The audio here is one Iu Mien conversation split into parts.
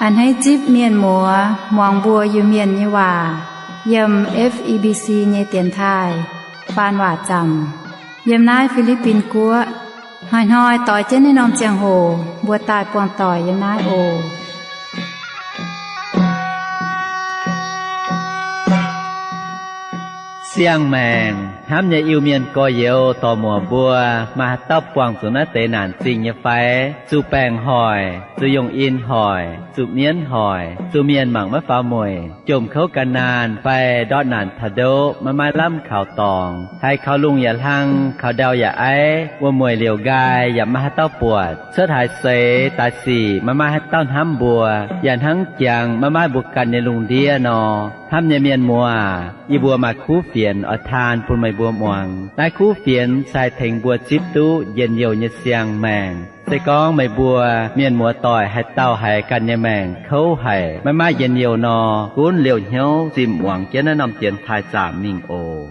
A'hneiv zipv mienh muoz muangx mbuo Iu-Mienh nyei waac yiem F E B C nyei dienx taaih faan waac zaamc yiem naaiv Fi^li^bin Guoqv. Hnoi-hnoi doix jienv naaiv norm ziangh hoc mbuo daaih buangh doic yiem naaiv oc. Siang-maengc hnamv nyei Iu-Mienh gorx-youz dorc-muoc mbuo, maaih haaix dauh buangh zuqc naaiv deix naanc zingh nyei fai? Zuqc baengc hoic, zuqc yungh in hoic, zuqc mienv hoic, zuqc mienh mangc maiv faaux mueic, jomc kouv gan naanh fai ndortv naanc taux ndoqv maiv maaih lamh kaux dorngx, haiz kaux lungh yaac hlang, kaux ndau yaac aiv, wuom-mueic liouc nqaai yaac maiv maaih haaix dauh buatc, cuotv haaix seix daaih sic maiv maaih haaix dauh hnamv mbuo, yaac hnangv jangx maiv maaih mbuo ganh nyei lungh ndiev nor. Hnamv nyei mienh muoz, yie mbuo maaih kuv fienx oix taan bun meih mbuo muangx. Naaiv kuv fienx se haih tengx mbuo zipv duqv njien-youh nyei siang-maengc. Se gorngv meih mbuo mienh muoz doic haaix dauh haiz ganh nyei maengc kouv haic, maiv maaih njien-youh nor, gunv liouh hnyouv zinh muangx jienv naaiv norm dienx taaih zaamc mingh oc.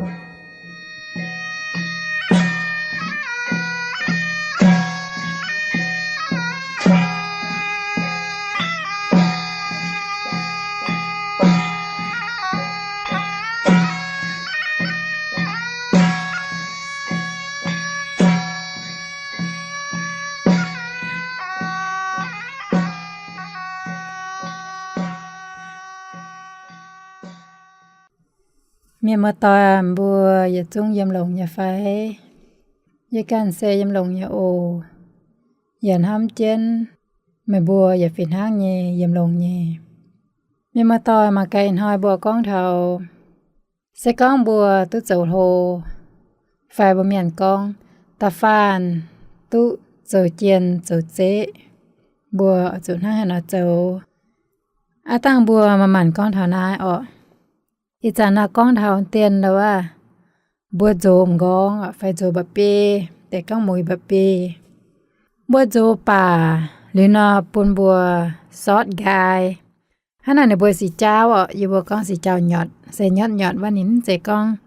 Mienh muoz-doic mbuo yietc zungv yiem longx nyei fai? Yie ganh se yiem longx nyei oc. Yaac hnamv jienv meih mbuo yaac fih hnangv nyei yiem longx nyei. Mienh muoz-doic, mangc gaax ih hnoi mbuo gorngv taux, se gorngv mbuo duqv zoux hlo, fai mbuo mienh gorngv, da'faanh duqv zoux jien zoux zeqv, mbuo zuqc hnangv haaix nor zoux. Aav dangh mbuo manc-manc gorngv taux naaiv orqc. Ih zanc naaiv gorngv taux dien lo aav, mbuo nzox m'nqorngv fai nzox mba'biei, deix gorngv muix mba'biei. Mbuo nzox baac liuz nor bun mbuo sortv nqaai. Hnangv naaic ninh mbuo sic jaauv orqc, yie mbuo gorngv sic jaauv nyotc, se nyotv nyotc wuov, ninh mv zeiz gorngv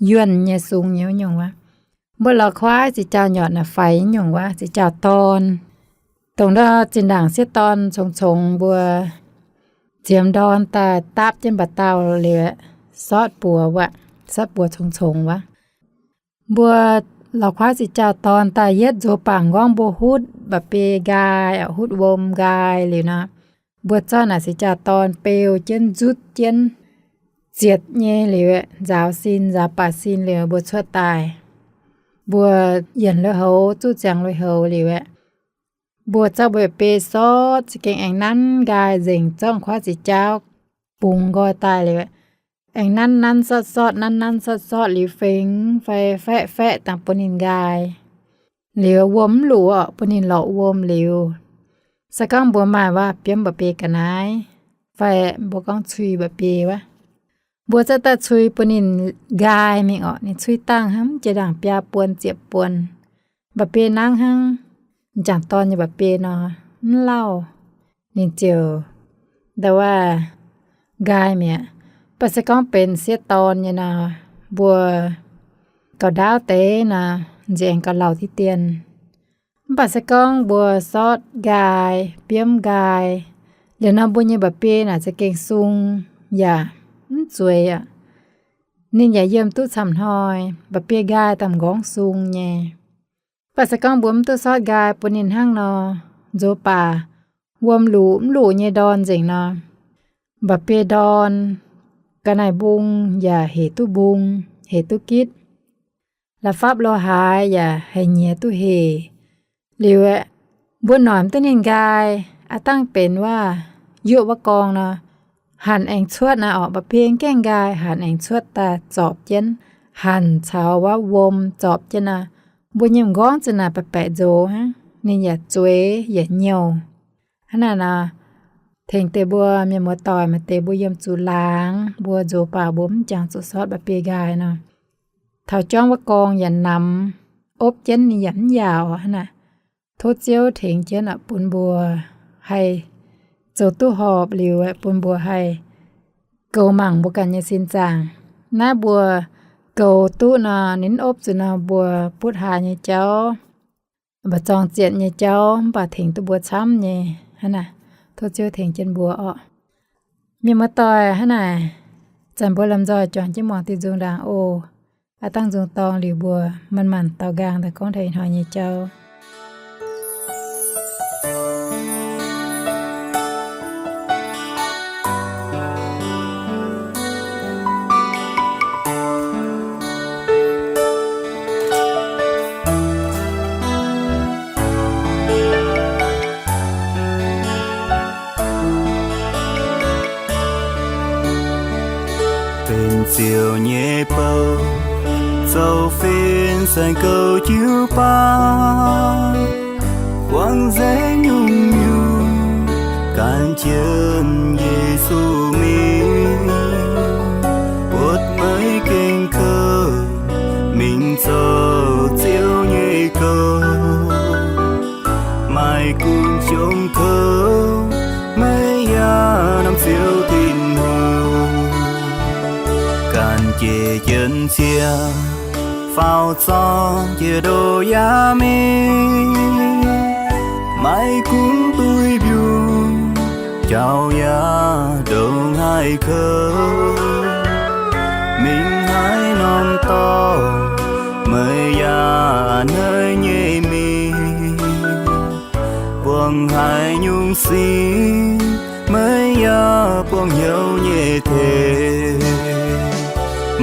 yuonh nyei sung nyei wuov nyungc wuov. Mbuo lorz kuaaiv sic jaauv nyotc naaic faix nyungc wuov, sic jaauv dorn. Dongh ndau zinh ndaangc sieqv dorn congx congx mbuo ziemx ndorn daaih dapv jienv mba'dauh liuz, sortv buoz wuov, sortv buoz congx congx wuov. Mbuo lorz kuaaiv sic jaauv dorn daaih yietv nzox baac m'nqorngv mbuo hutv mba'biei nqaai, hutv wuom nqaai liuz nor, mbuo zorqv naaic sic jaauv dorn beu jienv nzutv jienv zietc nyei liuz, nzaaux sin nzaaux baac sin liuz mbuo cuotv daaih. Mbuo yienc lui-houx zuqv ziangx lui-houx liuz aeqv, mbuo zorqv mbuo mba'biei sortv za'gengh aengx nanv nqaai nzengc, zorqv kuaaiv sic jaauv bungx nqoi daaih liuz, aengx nanv nanv sortv sortv, nanv nanv sortv sortv liuz fengx fai faeqv faeqv dangh bun ninh nqaai. Liuz wuom mv luqc orqc, bun ninh lorqc wuom liuz, se gorngv mbuo maaih waac biomv mba'biei ga'naaiv, fai mbuo gorngv cui mba'biei wuov, mbuo zorqv daaih cui bun ninh nqaai mingh orqc. Ninh cui dangh hnangv jiex ndaangc biaa buon ziepc buon, mba'biei nangv hnangv m'jangc dorn nyei mba'biei nor, mv lauh. Ninh ziouc ndau wuov nqaai mi'aqv. Mv baac se gorngv benx sieqv dorn nyei nor, mbuo gauh ndaauv deix nor, nziex aengx gauh lauh diqv dien. Mv baac se gorngv mbuo sortv nqaai, biomv nqaai, liuz nor mbuo nyei mba'biei naaic za'gengh sung yaac mv zueiz aqv. Ninh yaac yiem duqv camv hnoi, mba'biei nqaai daaih m'nqorngv sung nyei. Mv baac se gorngv mbuo mv duqv sortv nqaai bun ninh hnangv nor, nzox baac wuom luqc mv luqc nyei ndorn nzengc nor, mba'biei ndorn ga'naaiv mbung yaac hec duqv mbung, hec duqv gitv. La'fapv lo haaix yaac haih nyiex duqv hec. Liuz aeqv, mbuo noic mv duqv ninh nqaai, aav dangh benx waac yuoqv wuov gorngv nor, hanc aengx cuotv naaiv orqc, mba'biei gaengh nqaai hanc aengx cuotv daaih zorpc jienv, hanc caux wuov wuom zorpc jienv nor, mbuo nyei m'nqorngv zinh naaic baeqc baeqc nzox hnangv, ninh yaac zueiz yaac nyouh. Hnangv naaic nor, tengx deix mbuo mienh muoz-doic maaih deix mbuo yiem zuqc laangz, mbuo nzox baac mbuo mv jangx zuqc sortv mba'biei nqaai nor, taux juangv wuov gorngv yaac namx, opv jienv ninh yaac mv yaauc hnangv naaic. Tov Ziouv tengx jienv bun mbuo haih zoux duqv horpc liuz, bun mbuo haih goux mangc mbuo ganh nyei sin zaangc. Naaiv mbuo goux duqv nor, ninh opv zuqc nor mbuo butv haaix nyei jauv, mba'zorng zietc nyei jauv, mv baac tengx duqv mbuo camv nyei hnangv naaic. Tov Ziouv tengx jienv mbuo orqc. Mienh muoz-doic, hnangv naaic, zanc mbuo lomh nzoih juangc jienv muangx diuh nzung ndaangc oc. Aav dangh nzung dorng liuz mbuo manc-manc daaux nqaang daaih gorngv taux ih hnoi nyei jauv. Benx Ziouv nyei bou, zoux fin saeng-goux jiu-baang, buangv nzengc nyungc-nyungc, gan jienv Yesu mingh, buatc maiv gengh kouv, mingh zoux Ziouv nyei gouv. Maaih gunv jomc kouv, maiv yaac norm Ziouv Tin-Hungh. Ganh jiex jienv cie, faaux zorng jiex ndoh yaac mingh, maiv gunv duih mbiungc, jauv yaac ndongc haaix kouv, mingh haaix norm dorngx, maiv yaac a'hneiv nyei mingh. Buangh haaix nyungc sic, maiv yaac buangh hnyouv nyei tengx.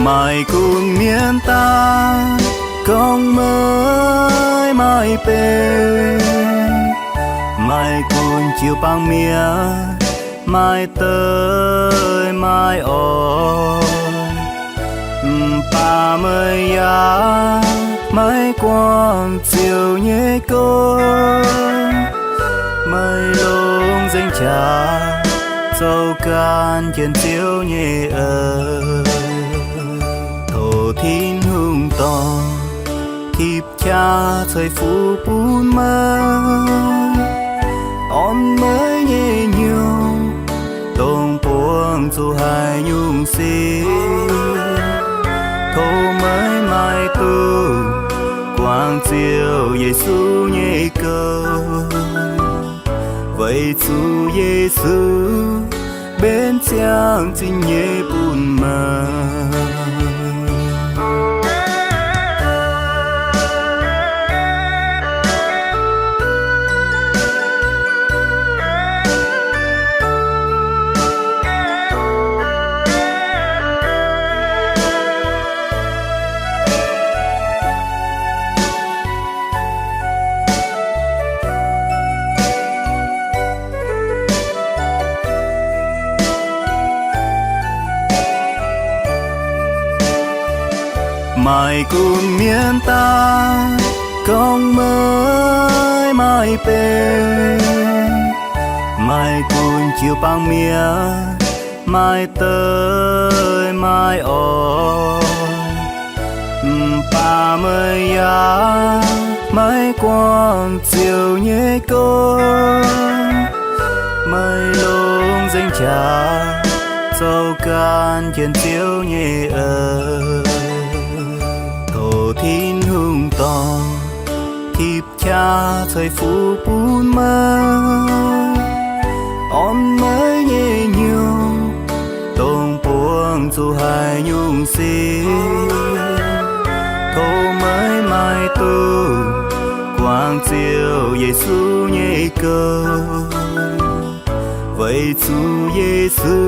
Maaih gunv mienh daaih gorngv meih maaih benx, maaih gunv jiu-baang mienh maaih deic maaih orn, mv baac meih yaac maiv guangc Ziouv nyei gong. Meih longc nzengc qaqv zoux gan jienv Ziouv nyei eix. Tov Tin-Hungh dorh qaqv ceix fuqv bun meih, orn meih nyei hnyouv, dongh buangh zuqc haaix nyungc sic. Tov meih maaih duqv guangc Ziouv Yesu nyei gong, weic zuqc Yesu mbenc ziangh zinh nyei bun meih. Maaih gunv mienh daaih gorngv meih maaih benx, maaih gunv jiu-baang mienh maaih deic maaih orn, mv baac meih yaac maiv guangc Ziouv nyei gong. Meih longc nzengc qaqv zoux gan jienv Ziouv nyei eix. Tov Tin-Hungh dorh tipv qaqv ceix fuqv bun meih, orn meih nyei hnyouv, dongh buangh zuqc haaix nyungc sic. Tov meih maaih duqv guangc Ziouv Yesu nyei gong, weic zuqc Yesu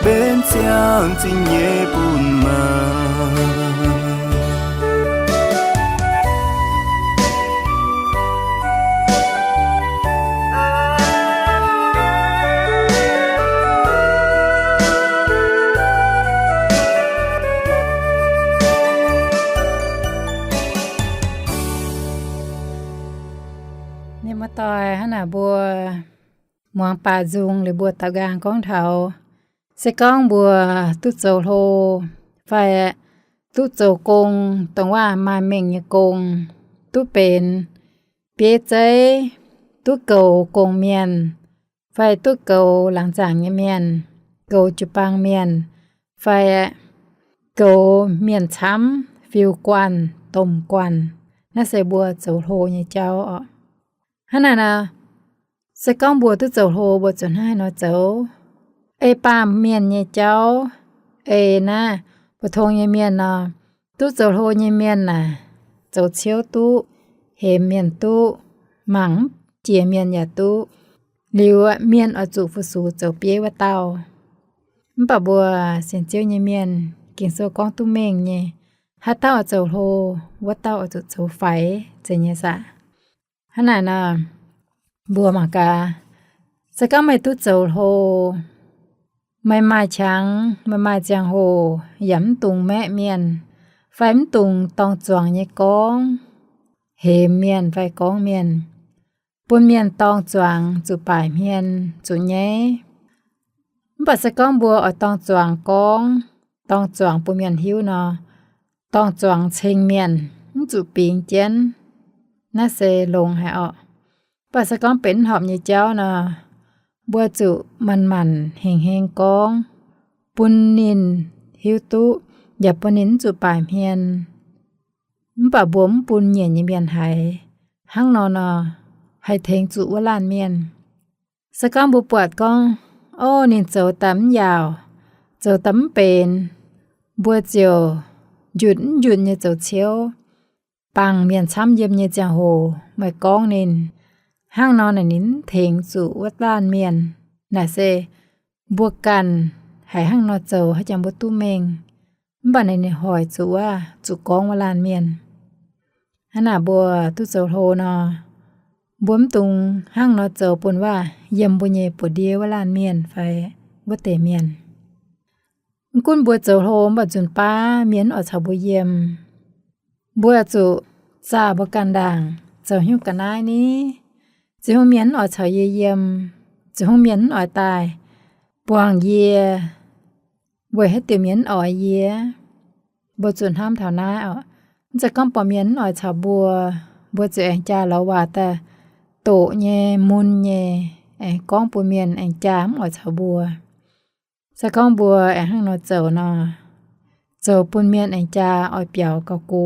mbenc ziangh zinh nyei bun meih. Mienh muoz-doic, hnangv naaic mbuo muangx baac nzung liuz mbuo daaux nqaang gorngv taux, se gorngv mbuo duqv zoux hlo fai duqv zoux gong, dongh waac maaih mengh nyei gong duqv benx bieiv zeiv, duqv goux gong-mienh, fai duqv goux laangz zaangc nyei mienh, goux jiu-baang mienh, fai goux mienh camv, fiuv guanh, domh guanh. Naaiv se mbuo zoux hlo nyei jauv oc. Hnangv naaic nor, Se gorngv mbuo duqv zoux hlo, mbuo zuqc hnangv haaix nor zoux? Ei baamh mienh nyei jauv, ei naaiv mbu'tong nyei mienh nor, duqv zoux hlo nyei mienh naaic, zoux ciouv duqv, hemx mienh duqv, mangc mv jiex mienh yaac duqv. Liuz mienh oix zuqc fu-sux zoux bieiv wuov dauh. Mv baac mbuo sienx Ziouv nyei mienh, Ging-Sou gorngv duqv mengh nyei, haaix dauh oix zoux hlo, wuov dauh oix zuqc zoux faix zeiz nyei saah. Hnangv naaic nor, mbuo mangc gaax, se gorngv meih duqv zoux hlo, meih maaih qangx, meih maaih ziangh hoc yaac mv dungx maeqv mienh, fai mv dungx dorng zuangx nyei gorngv, hemx mienh fai gorngv mienh, bun mienh dorng zuangx zuqc baaic hmien zuqc nyaiv. Mv baac se gorngv mbuo oix dorng zuangx gorngv, dorng zuangx bun mienh hiuv nor, dorng zuangx ceng mienh, mv zuqc bingx jienv, naaiv se longx haic orqc. Mv baac se gorngv benx mv horpc nyei jauv nor, mbuo zuqc manc-manc hengx-heng gorngv, bun ninh hiuv duqv, yaac bun ninh mv zuqc baaic hmien. Mv baac mbuo mv bun nyienc nyei mienh haiz. Hnangv nor nor, haih tengx zuqc wuov laanh mienh. Se gorngv mbuo buatc gorngv, o, ninh zoux daaih mv yaauc, zoux daaih mv benx, mbuo ziouc njunc mv njunc nyei zoux ciouv, bangc mienh camv yiem nyei ziangh hoc meih gorngv ninh. Hnangv nor naaic ninh mv tengx zuqc wuov laanh mienh. Naaic se mbuo ganh haiz hnangv nor zoux, haaix jangx mbuo duqv mengh, mv baac naaic ninh hoic zuqc wuov, zuqc gorngv wuov laanh mienh. Hnangv naaic mbuo duqv zoux hlo nor, mbuo mv dungx hnangv nor zoux bun wuov yiem mbuo nyei buoz-ndiev wuov laanh mienh fai wuov deix mienh. Mv gunv mbuo zoux hlo mv baac nzunc baav mienh mv oix caux mbuo yiem, mbuo zuqc zaah mbuo ganh ndaangc, zoux haaix nyungc ga'naaiv ni? Ziouc hungh mienh mv oix caux yie yiem, ziouc hungh mienh mv oix daaih buangh yie, weic haaix diuc mienh mv oix yie? Mbuo zuqc hnamv taux naaiv oc. Mv zeiz gorngv buatc mienh mv oix caux mbuo, mbuo ziouc aengx jaa lorz waac daaih doqc nyei, mun nyei, aengx gorngv bun mienh aengx jaa mv oix caux mbuo. Se gorngv mbuo aengx hnangv nor zoux nor, zoux bun mienh aengx jaa oix biaux gauh go,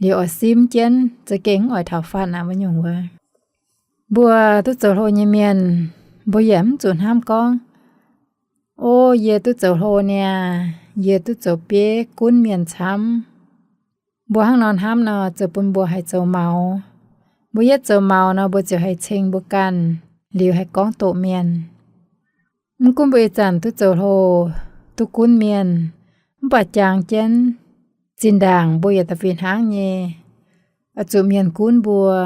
liuz oix simv jienv za'gengh mv oix taux fatv aqv wuov nyungc wuov. Mbuo duqv zoux hlo nyei mienh, mbuo yaac mv zuqc hnamv gorngv, o, yie duqv zoux hlo niaa, yie duqv zoux bieiv gunv mienh camv. Mbuo hnangv nor hnamv nor, zoux bun mbuo haih zoux maux. Mbuo yietv zoux maux nor, mbuo ziouc haih ceng mbuo ganh, liuz haih gorngv doqc mienh. Mv gunv mbuo ih zanc duqv zoux hlo, duqv gunv mienh, mv baac jangx jienv zinh ndaangc mbuo yaac da'fih hnangv nyei, oix zuqc mienh gunv mbuo,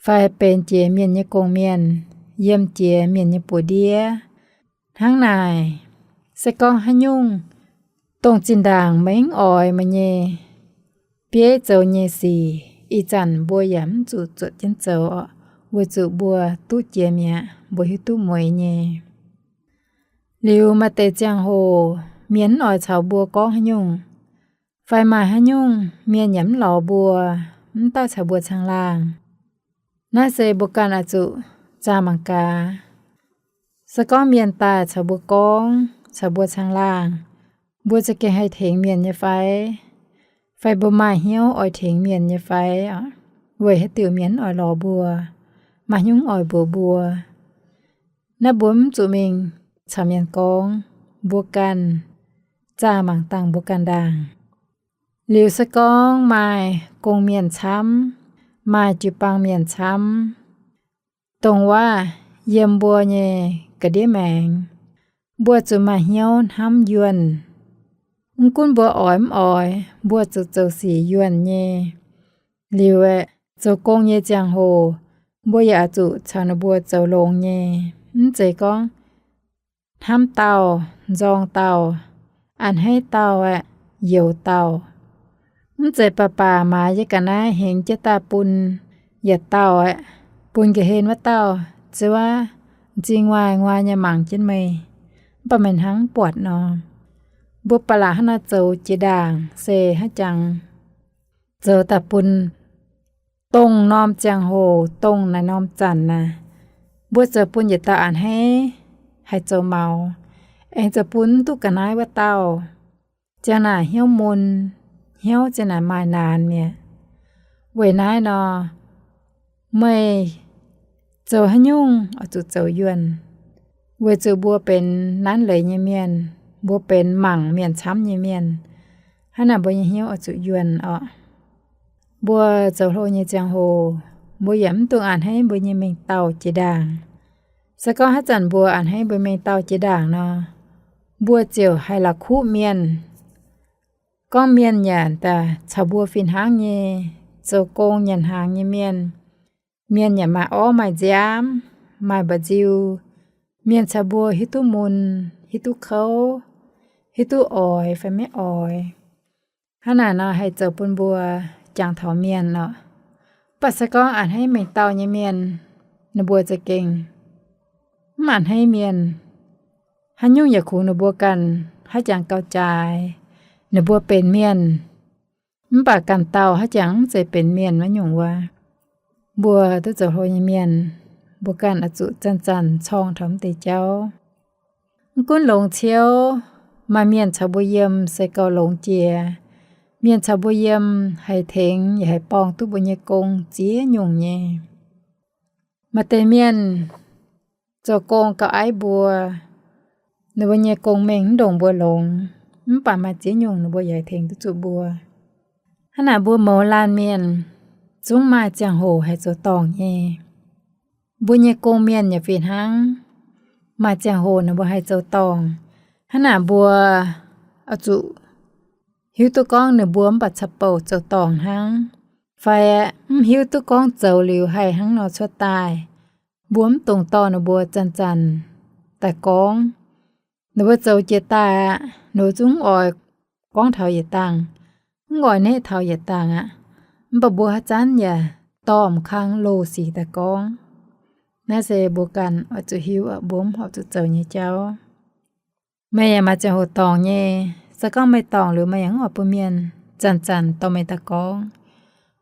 fai benx jiex mienh nyei gong-mienh, yiem jiex mienh nyei buoz-ndiev. Hnangv naaic, se gorngv haaix nyungc dongh zinh ndaangc maiv oix meih nyei bieiv zoux nyei sic, ih zanc mbuo yaac mv zuqc zuotc jienv zoux oc, weic zuqc mbuo duqv jiex mi'aqv, mbuo hiuv duqv mueiz nyei. Liuz maaih deix ziangh hoc mienh mv oix caux mbuo gorngv haaix nyungc, fai maaih haaix nyungc mienh yaac mv lorz mbuo, mv daaih caux mbuo caangh laangh. Naaiv se mbuo ganh oix zuqc zaah mangc gaax. Se gorngv mienh daaih caux mbuo gorngv, caux mbuo caangh laangh, mbuo za'gengh haih tengx mienh nyei fai? Fai mbuo maaih hnyouv oix tengx mienh nyei fai? Weic haaix diuc mienh mv oix lorz mbuo, maaih hnyouv mv oix mbuox mbuo? Naaiv mbuo mv zuqc mingh caux mienh gorngv, mbuo ganh zaah mangc dangh mbuo ganh ndaangc. Liuz se gorngv maaih gong-mienh camv, maaih jiu-baang mienh camv, dongh wuov yiem mbuo nyei ga'ndiev maengx, mbuo zuqc maaih hnyouv hnamv yuonh. Mv gunv mbuo oix mv oix, mbuo zuqc zoux sic yuonh nyei. Liuz aeqv, zoux gong nyei ziangh hoc, mbuo yaac zuqc caux ninh mbuo zoux longx nyei. Mv zeiz gorngv hnamv dauh, nzorng dauh, a'hneiv dauh aeqv, youx dauh. Mv zeiz baac baac maaiz yie ga'naaiv hengx jienv daaih bun yietc dauh aeqv, bun ga'hlen wuov dauh, zuov, m'zing nguaai-nguaai nyei mangc jienv meih, mv baac meih hnangv mv buatc nor. Mbuo ba'laqc hnangv naaiv zoux jiex ndaangc se hnangv jangx. Zoux daaih bun dongh norm ziangh hoc, dongh naaiv norm zanc naaic, mbuo zoux bun yietc dauh a'hneiv, haih zoux maux, aengx zoux bun mv duqv ga'naaiv wuov dauh. Ziang naaic hnyouv mun, hnyouv ziang naaic maaih naanc mi'aqv. Weic naaiv nor, meih zoux haaix nyungc oix zuqc zoux yuonh, weic zuqc mbuo benx nanv leiz nyei mienh, mbuo benx mangc mienh camv nyei mienh. Hnangv naaic mbuo nyei hnyouv oix zuqc yuonh orqc. Mbuo zoux hlo nyei ziangh hoc, mbuo yaac mv dungx a'hneiv mbuo nyei mengh dauh jiex ndaangc. Se gorngv haaix zanc mbuo a'hneiv mbuo mengh dauh jiex ndaangc nor, mbuo ziouc haih la'kuqv mienh. Gorngv mienh yaac caux mbuo fih hnangv nyei, zoux gong nyanc hnaangx nyei mienh, mienh yaac maaih orv maaih nziaamv, maaih mba'nziu, mienh caux mbuo hiuv duqv mun, hiuv duqv kouv, hiuv duqv oix fai maiv oix. Hnangv naaic nor haih zoux bun mbuo jangx taux mienh orqc. Mv baac se gorngv a'hneiv mengh dauh nyei mienh, ninh mbuo za'gengh mv a'hneiv mienh. Haaix nyungc yaac kungx ninh mbuo ganh haiv jangx gauh jaaix, ninh mbuo benx mienh. Mv baac ganh dauh haiv jangx mv zeiz benx mienh wuov nyungc wuov. Mbuo duqv zoux hlo nyei mienh, mbuo ganh oix zuqc zanc-zanc corng taux mv deix jauv. Mv gunv longx ciouv, maaih mienh caux mbuo yiem se gauh longx jiex. Mienh caux mbuo yiem haih tengx yaac haih borngz duqv mbuo nyei gong ziex nyungc nyei. Maaih deix mienh zoux gong gauh aiv mbuo, ninh mbuo nyei gong mengh mv ndongc mbuo longx, mv baac maaih ziex nyungc ninh mbuo yaac haih tengx duqv zuqc mbuo. Hnangv naaic mbuo mouz laanh mienh zungv maaih ziangh hoc haih zoux dorngc nyei. Mbuo nyei gong mienh yaac fih hnangv, maaih ziangh hoc ninh mbuo haih zoux dorngc. Hnangv naaic mbuo oix zuqc hiuv duqv gorngv ninh mbuo mv baac caux-bouc zoux dorngc hnangv, fai mv hiuv duqv gorngv zoux liuz haih hnangv nor cuotv daaih. Mbuo mv dungx dorh ninh mbuo zanc-zanc daaih gorngv. Ninh mbuo zoux jiex daaih aqv, ninh mbuo zungv mv oix gorngv taux yietc dangh, mv oix neqv taux yietc dangh aqv. Mv baac mbuo haaix zanc yaac dorh m'kang loz-sic daaih gorngv. Naaiv se mbuo ganh oix zuqc hiuv, mbuo mv horpc zuqc zoux nyei jauv. Meih yaac maaih ziangh hoc dorngc nyei. Se gorngv meih dorngc liuz meih yaac mv oix bun mienh zanc-zanc dorh meih daaih gorngv.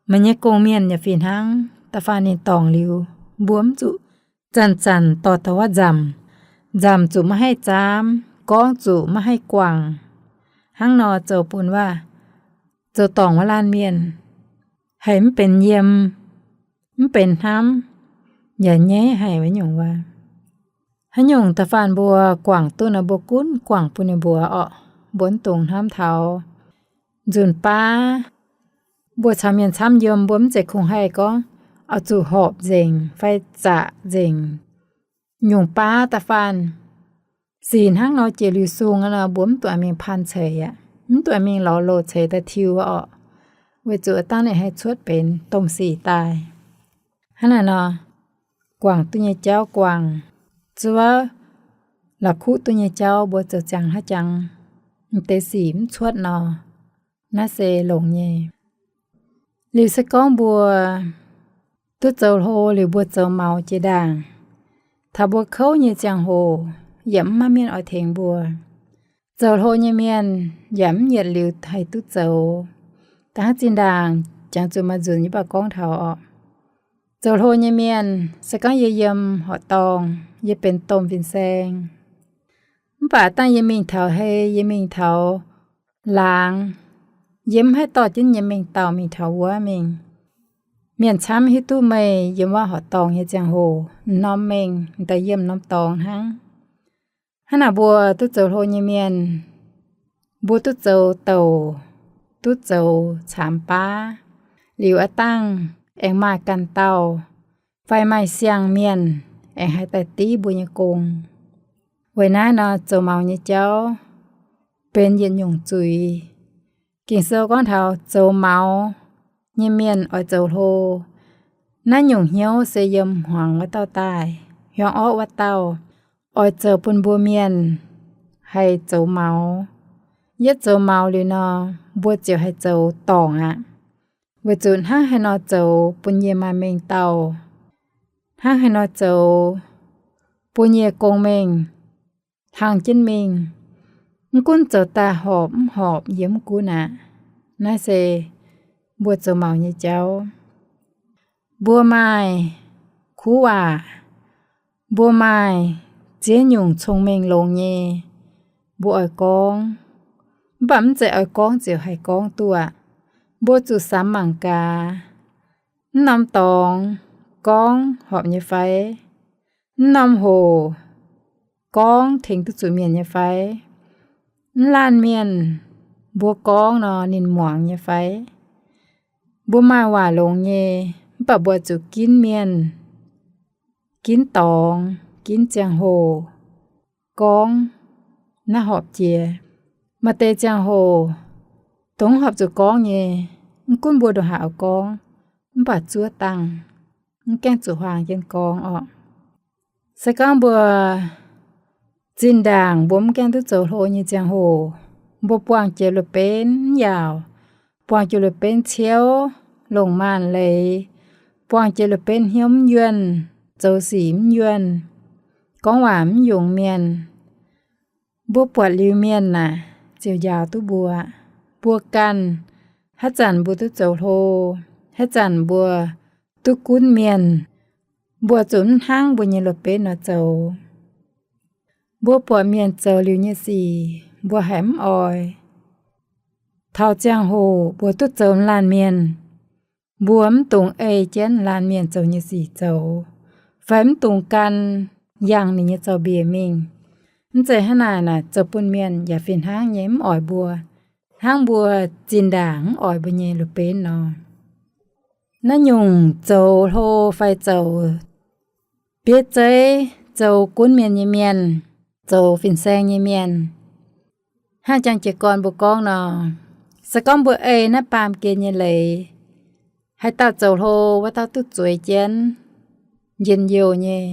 Meih nyei gong-mienh yaac fih hnangv, da'faanh ninh dorngc liuz, mbuo mv zuqc zanc-zanc dorh da'wuov nzamc. Nzamc zuqc maiv haih zaamv, gorngv zuqc maiv haih guangc. Hnangv nor zoux bun wuov, zoux dorngc wuov laanh mienh haih mv benx yiem, mv benx hnamv, yaac nyaiv haic wuov nyungc wuov. Haaix nyungc da'faanh mbuo guangc duqv nor, mbuo gunv guangc bun ninh mbuo orqc. Mbuo mv dungx hnamv taux nzunc baav mbuo caux mienh camv yiem, mbuo mv zeiz kungx haih gorngv oix zuqc horpc nzengc fai zaqc nzengc. Nyungc baav da'faanh sic hnangv nor jiex liuz sung nor, mbuo mv dungx mingh paan ceix aqv, mv dungx mingh lorz loz-ceix daaih tiux orqc, weic zuqc dangh ninh haih cuotv benx domh sic daaih. Hnangv naaiv nor, guangc duqv nyei jauv guangc, zuov la'kuqv duqv nyei jauv mbuo zoux ziangx haaix jangx, m'deix sic mv cuotv nor, naaiv se longx nyei. Liuz se gorngv mbuo duqv zoux hlo liuz mbuo zoux maux jiex ndaangc, taux mbuo kouv nyei ziangh hoc yaac mv maaih mienh oix tengx mbuo. Zoux hlo nyei mienh yaac mv yietc liuz haih duqv zoux. Da'hnangv zinh ndaangc jangx zuqc maaih nzunc yie mv baac gorngv taux orqc, zoux hlo nyei mienh se gorngv yie yiem horqc dorngh, yie benx domh fin-saeng, mv baac dangh yie mingh taux hei, yie mingh taux laangz, yie mv haih dorh jienv yie nyei mengh dauh mingh taux wuov mingh. Mienh camv hiuv duqv meih yiem wuov horqc dorngh nyei ziangh hoc m'norm mengh m'daaih yiem norm dorngx hnangv. Hnangv naaic mbuo duqv zoux hlo nyei mienh, mbuo duqv zoux douc, duqv zoux caamx baav, liuz aav dangh aengx maaih ganh dauh fai maaih siang-mienh aengx haih daaih div mbuo nyei gong. Weic naaiv nor zoux maux nyei jauv benx yietc nyungc zuiz. Ging-Sou gorngv taux zoux maux nyei mienh oix zoux hlo. Naaiv nyungc hnyouv se yiem hmuangx wuov dauh daaih, hiuang orqv wuov dauh oix zoux bun mbuo mienh haih zoux maux. Yietv zoux maux liuz nor, mbuo ziouc haih zoux dorngc aqv. Weic zuqc hnangv haaix nor zoux bun yie maaih mengh dauh, hnangv haaix nor zoux bun yie gong-mengh hlang jienv mingh, mv gunv zoux daaih horpc mv horpc yie mv gunv aqv. Naaiv se mbuo zoux maux nyei jauv. Mbuo maaih kuv waac, mbuo maaih ziex nyungc cong-mengh longx nyei, mbuo oix gorngv, mv baac mv zeiz oix gorngv ziouc haih gorngv duqv aqv. Mbuo zuqc samx mangc gaax, mv norm dorngx gorngv horpc nyei fai? Mv norm hoc gorngv tengx duqv zuqc mienh nyei fai? Mv laanh mienh mbuo gorngv nor, ninh muangx nyei fai? Mbuo maaih waac longx nyei, mv baac mbuo zuqc ginv mienh, ginv dorngx, ginv ziangh hoc gorngv naaiv horpc jiex. Maaih deix ziangh hoc dongh horpc zuqc gorngv nyei, mv gunv mbuo ndongc haaix oix gorngv, mv baac zuov dangh, mv gaengh zuqc huaang jienv gorngv orqc. Se gorngv mbuo zinh ndaangc mbuo mv gaengh duqv zoux hlo nyei ziangh hoc, mbuo buangh jiex la'benv mv yaauc, buangh jiex la'benv ciouv, longc maanc leiz, buangh jiex la'benv hnyouv mv yuonh, zoux sic mv yuonh, gorngv waac mv yungz mienh, mbuo buatc liuz mienh naaic ziouc njaaux duqv mbuo. Mbuo ganh, haaix zanc mbuo duqv zoux hlo, haaix zanc mbuo duqv gunv mienh, mbuo zuqc mv hnangv mbuo nyei la'benv nor zoux. Mbuo buatc mienh zoux liuz nyei sic, mbuo haiz mv oix. Taux ziangh hoc mbuo duqv zoux laanh mienh, mbuo mv dungx ei jienv laanh mienh zoux nyei sic zoux, fai mv dungx gan yangh ninh nyei zaux-mbiec mingh. Mv zeiz hnangv naaic, naaic zoux bun mienh yaac fih hnangv nyei mv oix mbuo, hnangv mbuo zinh ndaangc mv oix mbuo nyei la'benv nor. Naaiv nyungc zoux hlo fai zoux bieiv zeiv, zoux gunv mienh nyei mienh, zoux fin-saeng nyei mienh, hnangv jang jiez gorn mbuo gorngv nor, se gorngv mbuo ei naaiv baamh gen nyei leiz, haaix dauh zoux hlo, wuov dauh duqv zueiz jienv njien-youh nyei.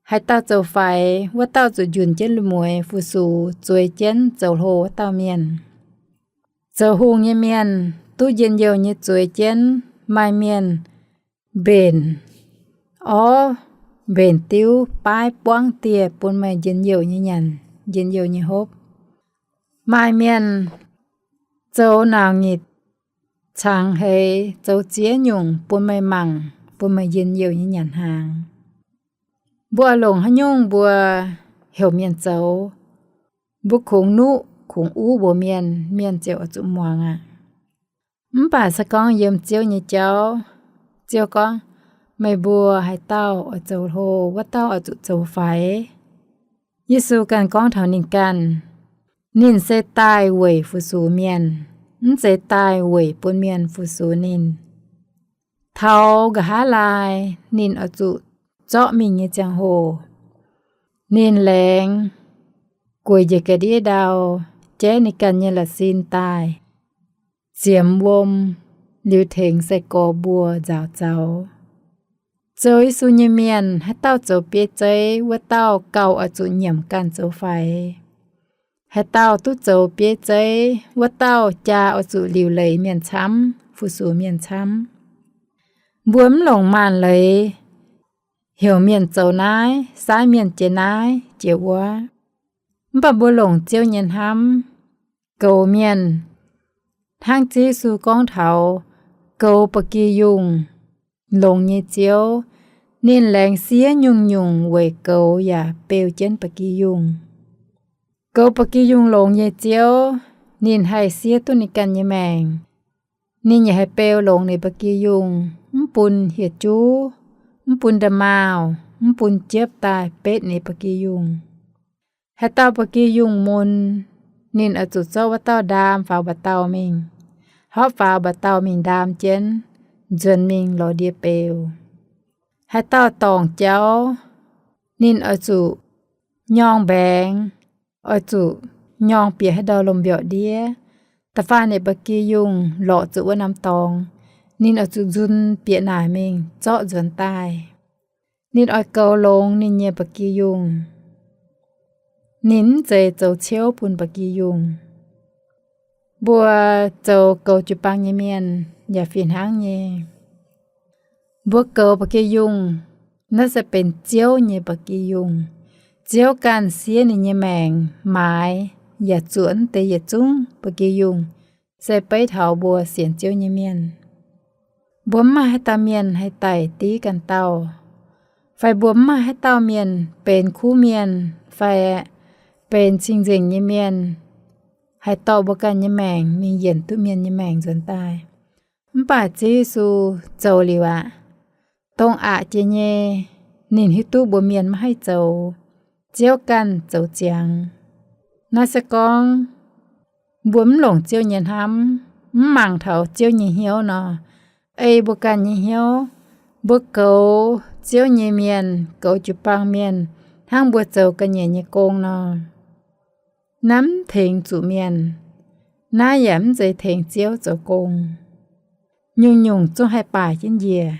Haaix dauh zoux faix, wuov dauh zuqc njunc jienv mueiz fu-sux zueiz jienv zoux hlo wuov dauh mienh. Zoux hungh nyei mienh duqv njien-youh nyei zueiz jienv. Maaih mienh mbenc orv, mbenc diuv, baav buangv dieh bun meih njien-youh nyei nyanc, njien-youh nyei hopv. Maaih mienh zoux nauc nyitc cangx heix, zoux ziex nyungc bun meih mangc, bun meih njien-youh nyei nyanc hnaangx. Mbuo oix longc haaix nyungc mbuo heuc mienh zoux? Mbuo kungx nuqv kungx uv mbuox mienh, mienh ziouc oix zuqc muangx aqv. Mv baac se gorngv yiem Ziouv nyei jauv, Ziouv gorngv, meih mbuo haaix dauh oix zoux hlo, wuov dauh oix zuqc zoux faix. Yesu ganh gorngv taux ninh ganh, ninh se daaih weic fu-sux mienh, mv zeiz daaih weic bun mienh fu-sux ninh. Taux nqa'haav laai ninh oix zuqc zorqv mingh nyei ziangh hoc, ninh laengz gueic njiec ga'ndiev ndau, jaiv ninh ganh nyei la'sin daaih, ziemx wuom, liuz tengx sai-gorx mbuo nzaaux zaux. Zoux Yesu nyei mienh, haaix dauh zoux bieiv zeiv, wuov dauh gauh oix zuqc nyiemc ganh zoux faix. Haaix dauh duqv zoux bieiv zeiv, wuov dauh jaa oix zuqc liuc leiz mienh camv, fu-sux mienh camv. Mbuo mv longc maanc leiz heuc mienh zoux naaiv, saaiv mienh jiex naaiv jiex wuov. Mv baac mbuo longc Ziouv nyei hnamv goux mienh, hnangv Ziouv Yesu gorngv taux goux ba'gi yungh longx nyei Ziouv. Ninh laengz siev nyungc-nyungc weic goux yaac beu jienv ba'gi yungh. Goux ba'gi yungh longx nyei Ziouv, ninh haih siev duqv ninh ganh nyei maengc. Ninh yaac haih beu longx ninh ba'gi yungh, mv bun hieh juv, mv bun nda'maauh, mv bun jiepv daaih betv ninh ba'gi yungh. Haaix dauh ba'gi yungh mun, ninh oix zuqc zorqv wuov dauh ndaam faaux mba'dauh mingh, hopv faaux mba'dauh mingh ndaam jienv, nzuonx mingh lorz ndie-beu. Haaix dauh dorngc jauv, ninh oix zuqc nyorng mbaengx, oix zuqc nyorng bieqc haaix ndau lomh mbiorqc ndiev. Da'faanh ninh ba'gi yungh lorqc zuqc wuov norm dorngx, ninh oix zuqc nzun bieqc naaic mingh zorqv nzuonx daaih. Ninh oix goux longx ninh nyei ba'gi yungh. Ninh mv zeiz zoux ciouv bun ba'gi yungh. Mbuo zoux goux jiu-baang nyei mienh yaac fih hnangv nyei. Mbuo goux ba'gi yungh, naaiv se benx Ziouv nyei ba'gi yungh. Ziouv ganh siev ninh nyei maengc maaiz yaac zuotc deix yietc zungv ba'gi yungh, se beiv taux mbuo sienx Ziouv nyei mienh. Mbuo mv maaih haaix dauh mienh haih daic div ganh dauh, fai mbuo mv maaih haaix dauh mienh benx kuv mienh fai benx cing-nzengc nyei mienh, haih dorh mbuo ganh nyei maengc mingh yienc duqv mienh nyei maengc nzuonx daaih. Mv baac Ziouv Yesu zoux liuz aqv. dongh aqc jiex nyei. Ninh hiuv duqv mbuo mienh maiv haih zoux, Ziouv ganh zoux ziangx. Naaiv se gorngv mbuo mv longc Ziouv nyei hnamv, mv mangc taux Ziouv nyei hnyouv nor, ei mbuo ganh nyei hnyouv, mbuo goux Ziouv nyei mienh, goux jiu-baang mienh, hnangv mbuo zoux ga'nyiec nyei gong nor, naaiv mv tengx zuqc mienh. Naaiv yaac mv zeiz tengx Ziouv zoux gong. Nyungc-nyungc zungv haih baac jienv njiec.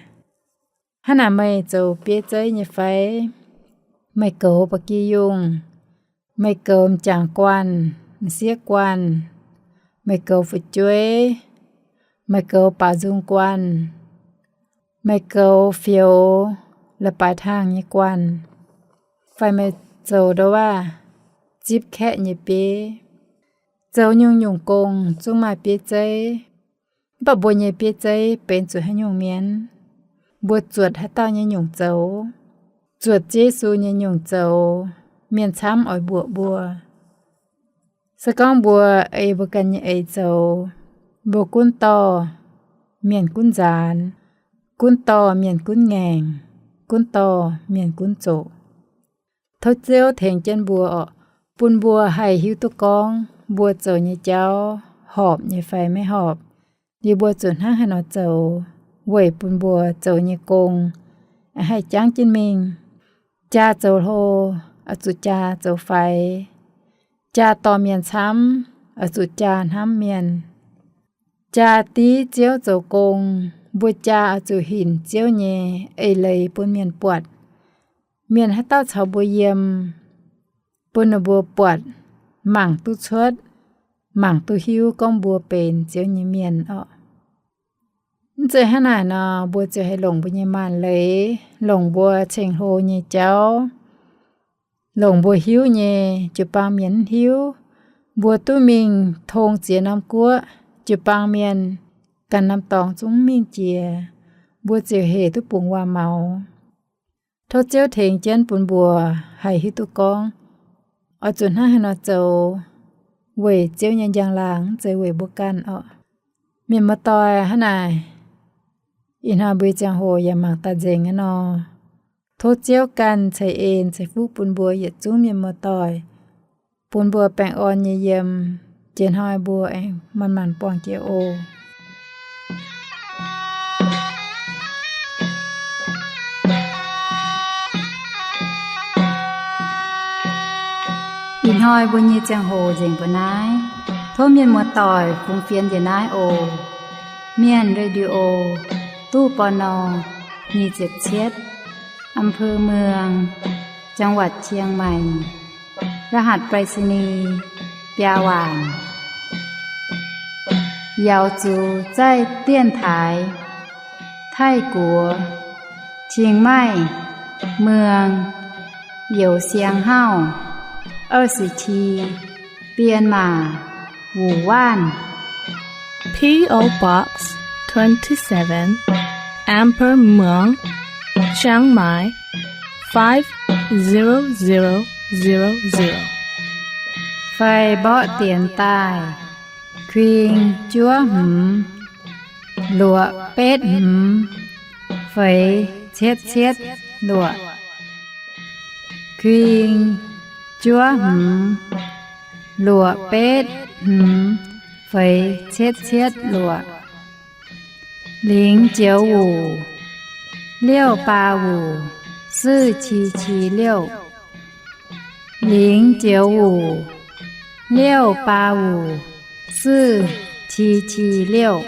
Hnangv naaic meih zoux bieiv zeiv nyei fai? Meih goux ba'gi yungh, meih goux m'jangc guanh, m'sieqv guanh, meih goux fu'jueiv, meih goux baaux nzung guanh, meih goux fioux la'baaix taangh nyei guanh, fai meih zoux ndouv waac zipv kaeqv nyei bieiv. Zoux nyungc-nyungc gong zungv maaih bieiv zeiv. Mv baac mbuo nyei bieiv zeiv benx zuqc haaix nyungc mienh? Mbuo zuotc haaix dauh nyei nyungc zoux? Zuotc Ziouv Yesu nyei nyungc zoux, mienh camv oix mbuoqc mbuo. Se gorngv mbuo ei mbuo ganh nyei eix zoux, mbuo gunv dorh, mienh gunv nzaanx, gunv dorh mienh gunv ngaengc, gunv dorh mienh gunv zoqc. Tov Ziouv tengx jienv mbuo oc, bun mbuo haih hiuv duqv gorngv mbuo zoux nyei jauv horpc nyei fai maiv horpc, liuz mbuo zuqc hnangv haaix nor zoux, weic bun mbuo zoux nyei gong haih jangv jienv mingh. Jaa zoux hlo, oix zuqc jaa zoux faix. Jaa dorh mienh camv, oix zuqc jaa hnamv mienh. Jaa div Ziouv zoux gong, mbuo jaa oix zuqc hinc Ziouv nyei eix leiz bun mienh buatc. Mienh haaix dauh caux mbuo yiem, bun ninh mbuo buatc, mangc duqv cuotv, mangc duqv hiuv gorngv mbuo benx Ziouv nyei mienh oc. Mv zeiz hnangv naaic nor, mbuo ziouc haih longc mbuo nyei maanc leiz, longc mbuo ceng-hlo nyei jauv, longc mbuo hiuv nyei, jiu-baang mienh mv hiuv. Mbuo duqv mingh tong ziex norm guoqv, jiu-baang mienh ganh norm dorngx zungv mingh jiex, mbuo ziouc hec duqv bungx waac-maux. Tov Ziouv tengx jienv bun mbuo haih hiuv duqv gorngv oix zuqc hnangv haaix nor zoux, weic Ziouv nyei njang-laangc, mv zeiz weic mbuo ganh orqc. Mienh muoz-doic, hnangv naaic ih hnoi mbuo nyei ziangh hoc yaac mangc daaih nzengc aqv nor. Tov Ziouv ganh ceix en ceix fuqv bun mbuo yietc zungv mienh muoz-doic, bun mbuo baengh orn nyei yiem. Jiex hnoi mbuo aengx manc-manc buangh jiex oc. Ih hnoi mbuo nyei ziangh hoc nzengc mbuo naaiv. Tov mienh muoz-doic fungx fienx njiec naaiv oc. Mienh Radio, ตู้ ปณ. nyic ziepc cietv, อำเภอเมือง จังหวัดเชียงใหม่ รหัสไปรษณีย์ biaa waanc. 姚族在电台 Taiv-Guoqv, Chiang Mai, เมือง Youh Siang Hauv, 二十七, Myanmar, Wuhan. P O Box twenty-seven, Amber Muang, Chiang Mai, five zero zero zero zero. Fai mborqv dienx daaih, kuing juov hmz, luoqc betv hmz, feix cietv cietv luoqc. Kuing juov hmz, luoqc betv hmz, feix cietv cietv luoqc. 零九五六八五四七七六, 零九五六八五四七七六.